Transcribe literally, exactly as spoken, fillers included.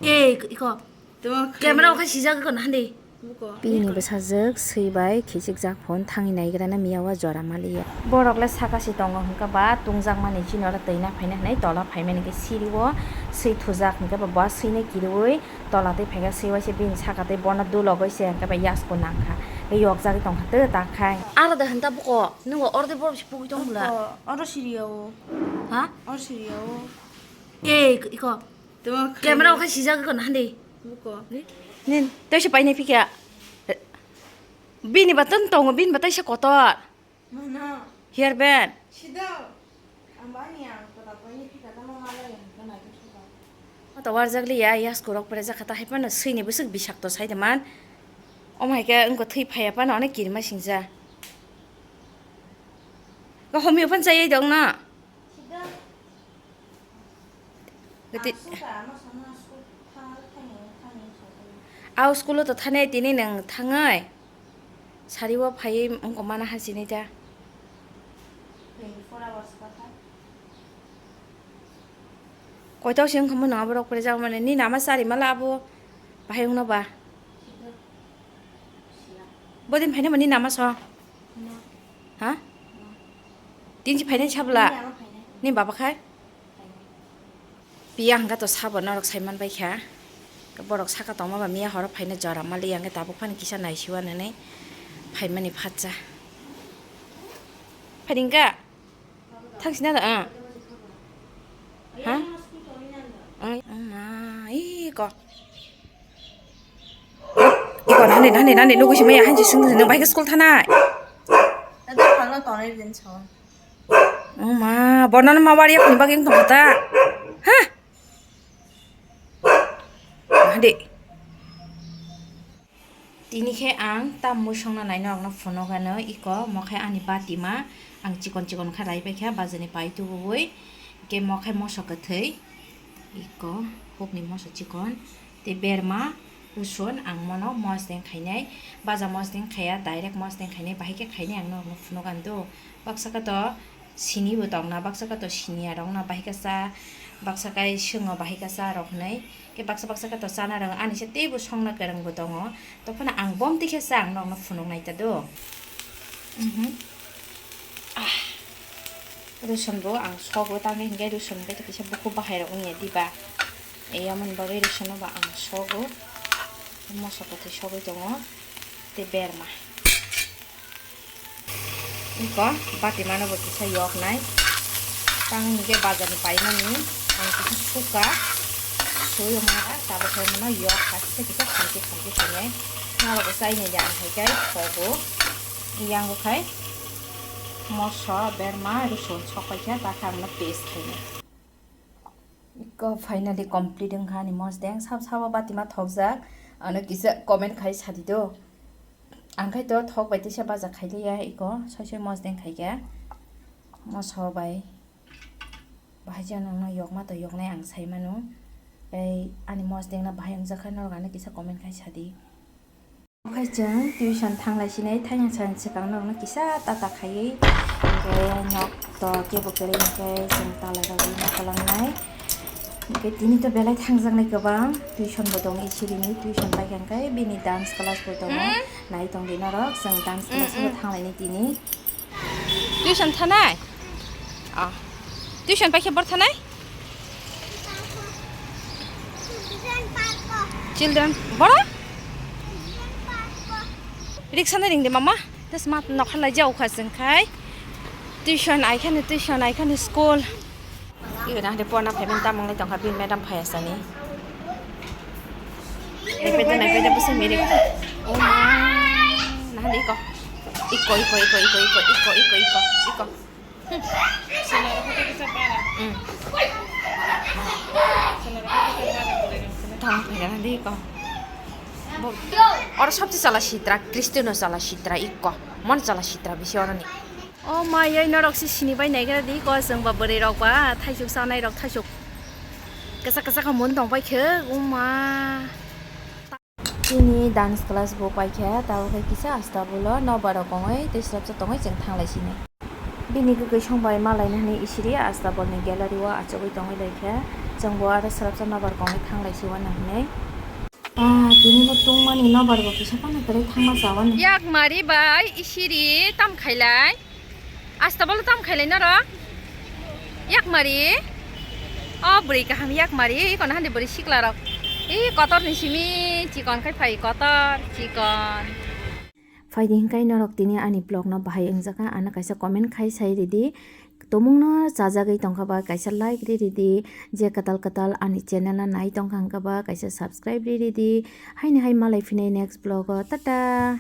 Ei, iko. Tamo khaina. Camera o khai sijak iko nahandi. Buko. Bini bwsajwk swi bai khichikjak phone thangwi naigrana miya o jora maliya. Borok le saka si tongo hwnkha ba tungjakmani chini oro twi na phaina hwnwi tola phaimani khe siri o swi thujak hwnkhe ba bo swino kiriwi tola twi phaikha swi waisa bini saka tei bono dulogwi se hwnkhe ba yasko nangkha. Tei yokjagwi tongkha tei ta khai. Aro da hwnta buko nwngo oro tei borok se pugwi tong bwla. Oro siri o. Ha? Oro siri o. Ei, iko. Tamo camera o khai sijak iko nahandi. Buko. Nin, tei se painai phikya. Bini ba tong tongo, bini ba tei se kotor. Mana? Hair band. Sido. Ang ba ni ang kota painai phikya tamo malai ang kana tu suka. Ata warjak liya, yasku rok pore jakha ta hai phano swini bwswk bisakto sai de man. Omo hai khe wngkha thwi phaiya phano onek kirima singja. Ko homio phan chayai dong na. Sido. Gati. Aw school o to thanai tini nwng thangai. Sari o phaiwi wngkha mana hasini ta. Koito se wngkha mano aborok pore jak mani ni nama sari mala abo bahai wngno ba. Bodin phaina mani nama so. Ha? Tinsi phainai sabla. Ni baba khai? Piya hwnkha to sabo norok sai man bai kha. Borok saka tongma ba miya horo phaina jora mali yang tabuk phani kisa naisiwa nani phaimani phatsa. Phaiding ka? Thangsina da, ah. Ha? Ang, ang ma, ih, ko. Iko nani, nani, nani, lugu si maya hanji sung sung, bai ke school thanai. Tadi phangno tonai din so. Oh ma, bono ma wari akuni bageng tong ta. Ha? Hadi. Tini khe ang tam mui songna nai norokno phunukgano, iko mo khe ani batima ang chikon chikon khe rai paikha bajani pai tubui, hwnkhe mo khe moso kwthwi, iko hukni moso chikon, tei berma, rusun ang mono mosdeng khainai, baja mosdeng khaiya, direct mosdeng khainai, bahai khe khainai ang norokno phunukgano do, baksa khe to, sini bo tongna, baksa khe to siniya rokno bahai khe cha, baksa khe swngo bahai khe cha rok hinwi, khe baksa baksa khe to chana rwng, ani se teibo songna kwrwng bo tongo, tongphano ang bomtwi khe cha ang nokno phunuk nai ta do. Mhm. Ah. Rusun bo ang sogo, tamni hinkhe rusun khe kisa bukhuk bahai rok wngya diba, eyamoni bagwi rusun no bo ang sogo, moso kwthwi sogwi tongo tei berma. Iko batimano bo kisa yoknai. Tang hinkhe bazarni paimani ang kisa suka. Sui wngma tabuk khe bono yok kha kisa kisa khamchi khamchi khainai. Norok bo chainai de ang hai khe thogo. Yango khai moso berma rusun sok paikha ta khe ang bono paste khainai. Iko finally complete wngkha ani mosdeng. Sab sabo batima thokjak. Ano kisa comment khai sadi do. Ang khai to thok bai tisa baja khailiya iko. Soi soi mosdeng khaikha. Moso bai. Bahai jano no yokma to yoknai ang saimano. Tei ani mosdeng na bahai wngjakha norok ano kisa comment khai sadi. Okhai chwng tuition thanglai sinai, thaiya san swkang norokno kisa tata khaiwi, hwnkhe nok to kebo kwrwi hwnkhe chwng talai rogwi ma kwlangnai. Hwnkhe tini to belai thangjaknai kwbang, tuition bo tongo isirini, tuition paikha hwnkhe bini dance class bo tongo, nai tongdi norok, chwng dance class bo thanglaini tini. Tuition thanai? Ah. Tuition paikhe bor thanai? Children, boro? Riksa nai ringdi mama. Tes mat nokhar lai jau kha chwng khai. Tuition ai khani, tuition ai khani school. Ibe na hade porna phaimani tamung lai tongkha, bini madam phaiya sani. Naipede, naipede, bwswk mirik. Oh ma. Nahande iko. Iko, iko, iko. Hmm. Tamo phaikha nahande iko. Bo-, oro sabse chala sitra, Cristiano chala sitra iko. Mon chala sitra bisi oroni. O ma, yai norok se sini bai naigra di ko, chwng ba bwrwi rok ba thaisuk chanai rok thaisuk kwchak kwchak khe mon tong pai khe, o ma. Chini dance class bo paikha, tabo khe kisa asta bolo nobar rok ongoi tei srapsa tongoi chwng thanglai sini. Bini kwkwi song bai malaina hwnwi isiri asta bolni gallery o achugwi tongoi lai kha. Chwng bo aro swrapsa nobar kongwi thanglai si uanw hinwi. Ah, tini bo tungmani nobar bo kisa phano kwrwi thangma cha uanw. Yak mari bai isiri tam khailai. Asta bolo tam khailai norok. Yak mari. O bwrwi kaham yak mari, ikono handi bwrwi sikla rok. I kotor ni simi chikon khai phai kotor chikon. Phaidi hinkai norok tini ani vlog no bahai wngjak kha, ano kaisa comment khai sai ridi. Tomungno chajagwi tongkha ba kaisa like ri ridi, je kwtal kwtal ani channel no nai tongkha hwnkha ba kaisa subscribe ri ridi. Haini hai malai phinai next vlog o, tata.